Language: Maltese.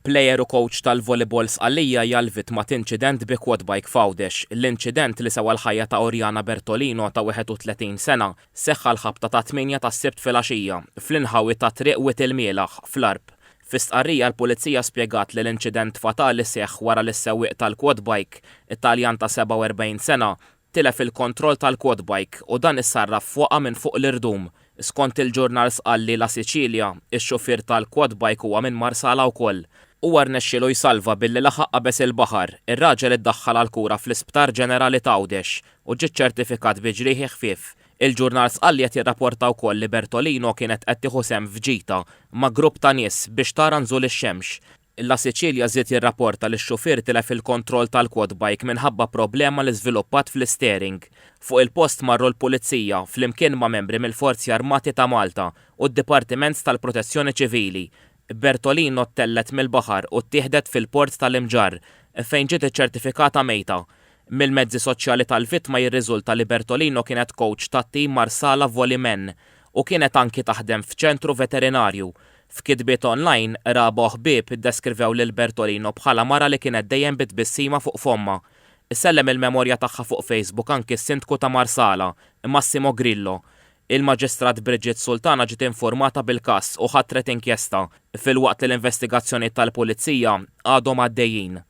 Plejer u kowċ tal-volleyball Sqallija hija l-vittma t'inċident bi quad bike f'Għawdex. L-inċident li sewa l-ħajja ta' Oriana Bertolino ta' 31 sena seħħ għall-ħabta tat-tmienja tas-Sibt filgħaxija, fl-inħawi ta' Triq Wied il-Mielaħ, fl-Għarb. Fi stqarrija l-Pulizija spjegat li l-inċident fatali seħħ wara li s-sewwieq tal-quad bike, Taljan ta' 47 sena, tilef il-kontroll tal-quad bike u dan issarraf f'waqgħa minn fuq l-irdum. Skont il-ġurnal Sqalli La Sicilia, ix-xufier tal-quad bike huwa minn Marsala wkoll. Huwa rnexxielu jsalva billi laħaq qabeż il-baħar. Ir-raġel iddaħħal għall-kura fl-Isptar Ġenerali t'Għawdex u ġie ċċertifikat bi ġrieħi ħfief. Il-ġurnal Sqalli qed jirrapporta wkoll li Bertolino kienet qed tieħu sehem f'ġita ma' grupp ta' nies biex tara nżul ix-xemx. La Sicilia żied jirrapporta li x-xufier tilef il-kontroll tal-quad bike minħabba problema li żviluppat fl-istering. Fuq il-post marru l-Pulizija, flimkien ma' membri mill-Forzi Armati ta' Malta u d-Dipartiment tal-Protezzjoni Ċivili. Bertolino ttellgħet mill-baħar u ttieħdet fil-Port tal-Imġarr, fejn ġiet iċċertifikata mejta. Mill-mezzi soċjali tal-vittma jirriżulta li Bertolino kienet coach tat-tim Marsala Volley Men u kienet anki taħdem f'ċentru veterinarju. F'kitbiet online, qraba u ħbieb iddeskrivew lil Bertolino bħala mara li kienet dejjem bi tbissima fuq fommha. Sellem il-memorja tagħha fuq Facebook anki s-Sindku ta' Marsala, Massimo Grillo. Il-Maġistrat Bridget Sultana ġiet infurmata bil-każ u ħatret inkjesta, filwaqt li l-investigazzjonijiet tal-Pulizija għadhom għaddejjin.